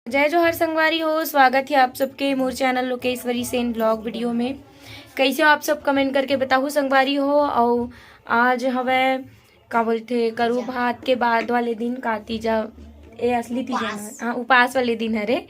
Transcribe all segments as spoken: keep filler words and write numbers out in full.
जय जोहार संगवारी हो, स्वागत है आप सबके मोर channel Lokeshwari Sen blog video में। कैसे हो आप सब, कमेंट करके बताहू संगवारी हो। और आज हवय, का बोलथे, करू भात के बाद वाले दिन का तीजा, ए असली तीजा ना, हाँ, उपास वाले दिन हरे।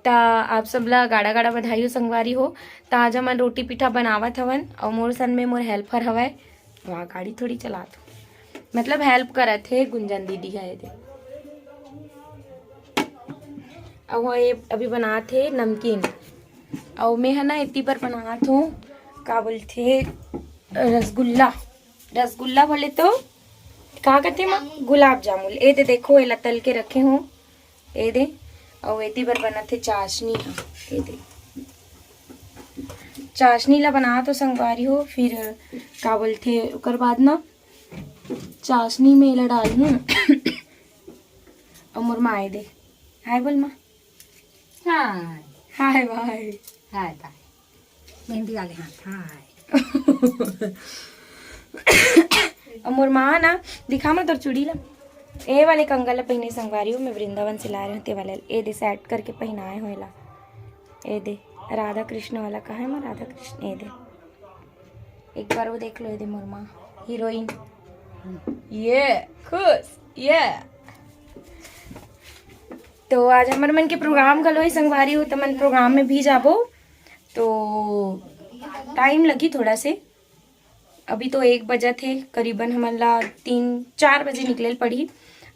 त आप सब ला गाड़ा गाड़ा बधाई हो संगवारी हो। त आज हमन रोटी पीठा बनावत हवन और मोर सन में मोर हेल्पर हवय। वाह, गाड़ी थोड़ी चलात हो, मतलब हेल्प करत हे गुंजन दीदी ह। एदे, अउ ये अभी बनात हे नमकीन, अउ मैं ह ना एती बर बनात हूँ, का बोलथे, रसगुल्ला। रसगुल्ला बोले तो का कथे माँ? गुलाब जामुन। एदे देखो, एला तल के रखे हूँ। एदे, अउ एती बर बनत हे चाशनी ह। एदे, चाशनी ला बनात हो संगवारी हो, फिर का बोलथे, ओकर बाद ना चाशनी में एला डालहूँ। अउ मोर माँ एदे, हाय बोल माँ। हाय। हाय भाई। हाय भाई। मेहंदी वाले हाथ, हाय। अउ मोर माँ ना, दिखा मैं तोर चूड़ी ला। ए वाले कंगन ला पहिने संगवारी हो, मैं वृंदावन से लाए रहेंव ते वाले। एदे सेट करके पहिनाए हों एला। एदे, राधा कृष्ण वाला कहाँ हे माँ? राधा कृष्ण, एदे। एक बार वो देख लो, एदे मोर माँ, हीरोइन। ये, खुश, ये। तो आज हमर मन के प्रोग्राम घलो हे संगवारी हो, त मन प्रोग्राम में भी जाबो। तो टाइम लगी थोड़ा से, अभी तो एक बजत हे करीबन, हमन ला तीन चार बजे निकले ल पड़ही।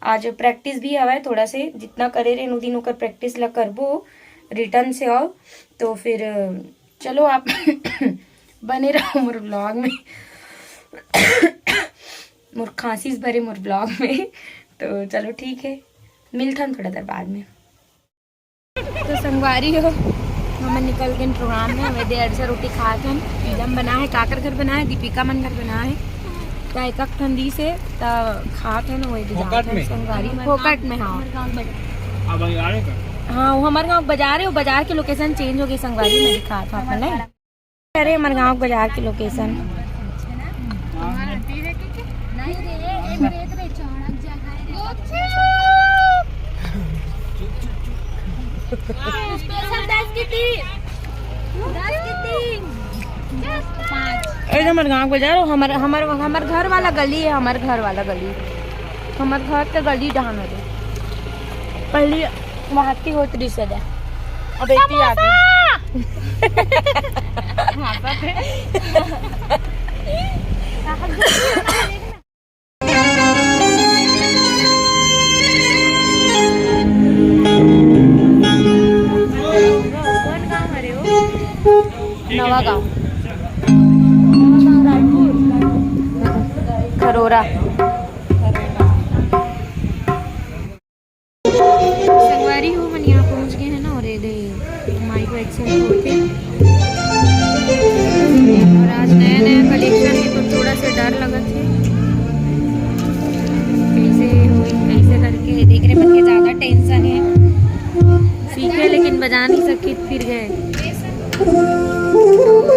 आज प्रैक्टिस भी हवय थोड़ा से, जितना करे रहेन ओ दिन ओकर प्रैक्टिस ला करबो रिटर्न से। और तो फिर चलो आप बने रहो मोर ब्लॉग में। मोर खांसी से भरे मोर ब्लॉग में। तो चलो ठीक है, मिलथन थोड़ा देर बाद में। तो संगवारी हो, हमन निकल गए प्रोग्राम में। हमें डेढ़ सौ रोटी खात हन। एकदम बना है, काकर घर बना है, दीपिका मन घर बना है। त एक एक ठन दिस हे, त खात हन, वही फोकट दिखात हन में? संगवारी। फोकट में, हाँ। अब आ रहे का? हाँ, वो हमारे गाँव बाजार है, वो बाजार के लोकेशन चेंज हो गई संगवारी, मैं दिखात हूँ आप मन ला। अरे, हमारे गाँव बाजार के लोकेशन। स्पेशल दस की तीन। दस की तीन। पाँच। ए जो हमर गाँव के जा रहो, हमर, हमर, हमर घर वाला गली है, हमर घर वाला गली, हमर घर के गली डहान होते। पहली वहाँ की होत रही सदा, अब एती आ गई। नवा गांव, खरोरा। संगवारी हो, मन यहाँ पहुँच गए हैं ना, और ये दे माई को एक्सीडेंट होते। और आज नया नया कलेक्शन है, तो थोड़ा सा डर लगत है, कैसे होई, कैसे करके देख रहे, मन के ज़्यादा टेंशन है। सीखे लेकिन बजा नहीं सकी, फिर गए।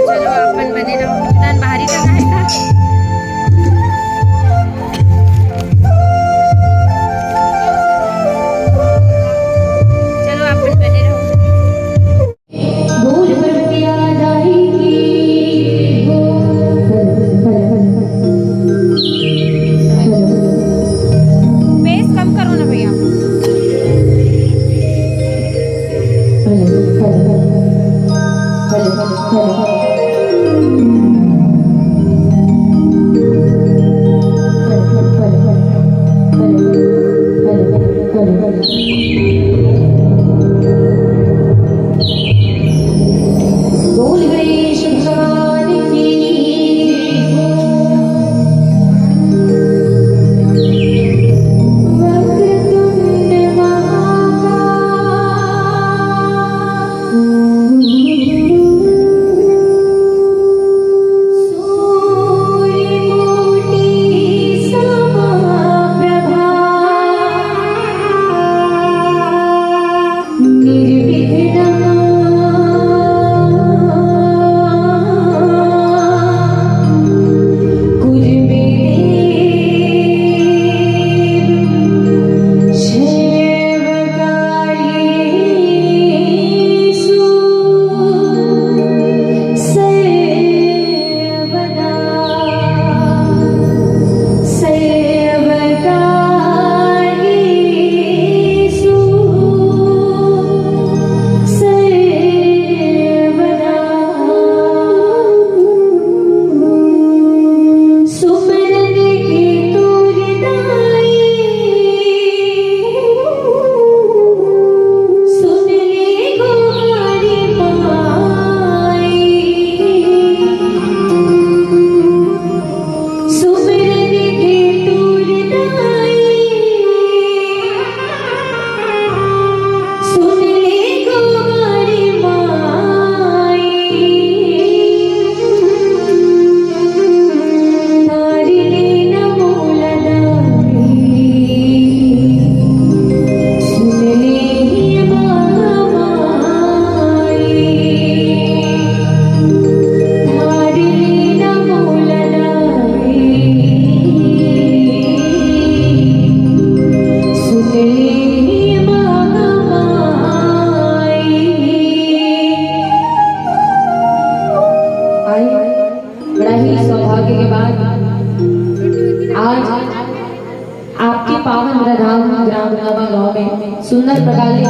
चलो, अपन बने रहो। तन बाहरी टंगा है का? चलो, अपन बने रहो। बोल प्यादाई की। बेस कम करो ना भैया।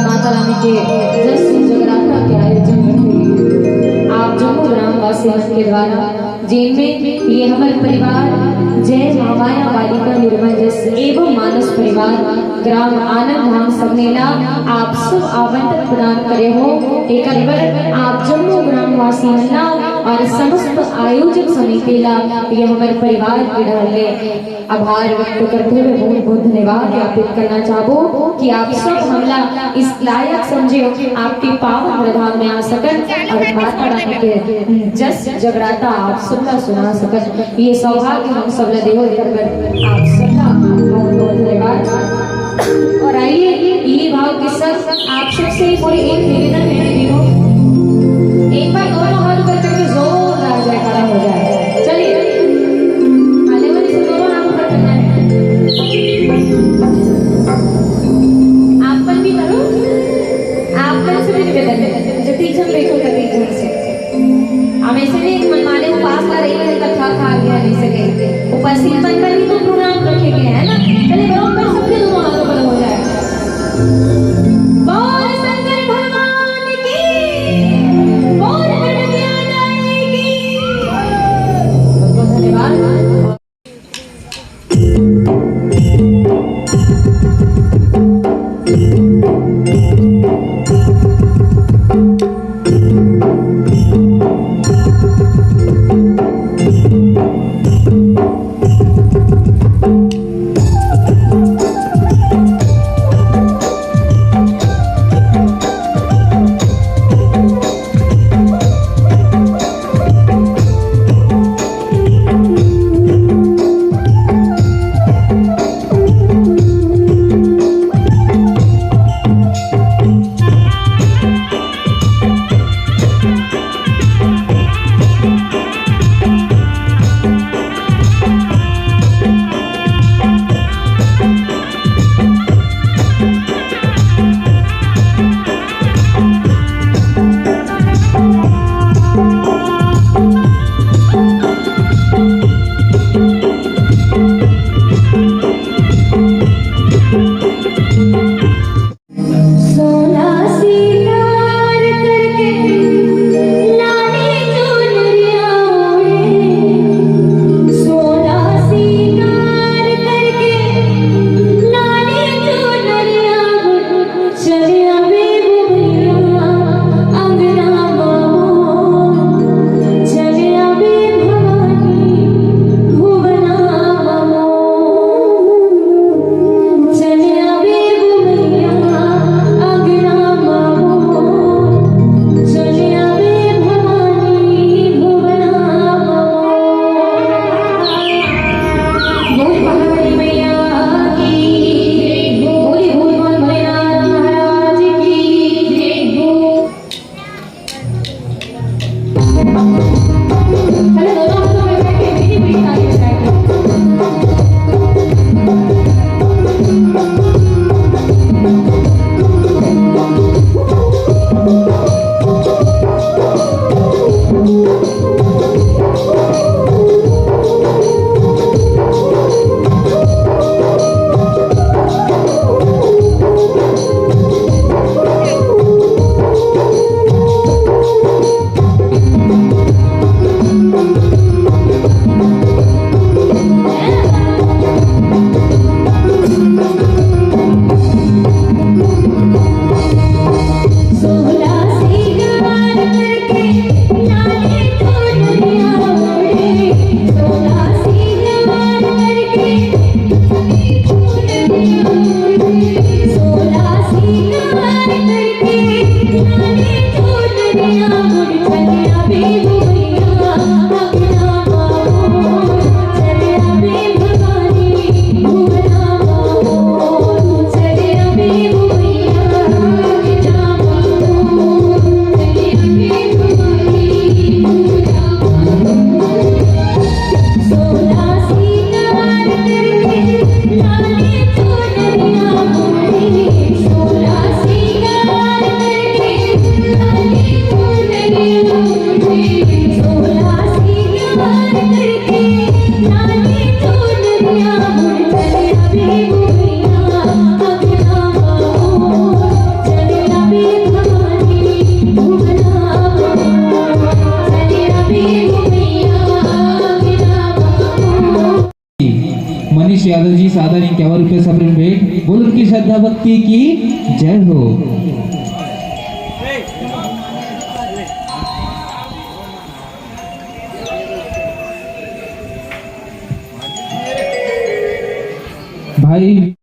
माता रानी के जस जगराता के आयोजन रखे गे। आप जम्मो ग्रामवासी मन के द्वारा, जेन में ये हमर परिवार जय महामाया बालिका निर्मल जस एवं मानस परिवार ग्राम आनंद धाम सबने ला आप सब आवंटन प्रदान करे हो। एकर बर आप जम्मो ग्रामवासी मन ला और समस्त आयोजक समिति ला ये हमर परिवार के डहर ले आभार व्यक्त करते हुए बहुत बहुत धन्यवाद ज्ञापित करना चाहबो कि आप सब हमला इस लायक समझे हो कि आपके पावन प्रधान में आ सकन और माता रानी के जस जगराता आप सबला सुना सकन। ये सौभाग्य हम सबला देहो, एकर बर आप सबला बहुत बहुत धन्यवाद। और आइए, ये भाव के संग आप सबसे मोर एक निवेदन है दीदी हो, एक बार दोनों हाथ ऊपर करके जोरदार जयकारा हो जाए। चलिए, आने वाली से दोनों हाथ ऊपर करना है। आप मन भी करो, आप मन से भी निवेदन है, जति झन बैठो तति झन से। हमेशा नहीं एक मनमाने उपास ला रही है, कथा खा गया नहीं सके। उपस्थित मन का भी तो प्रणाम रखे गए हैं ना। चलिए, बराबर सबके दोनों हाथों पर हो जाए। बोल शंकर भगवान की, बोल दुर्गा मैया की। बहुत बहुत धन्यवाद। यादव जी सादर इक्यावन रुपये सप्रेम भेंट। बोल उनकी श्रद्धा भक्ति की जय हो। भाई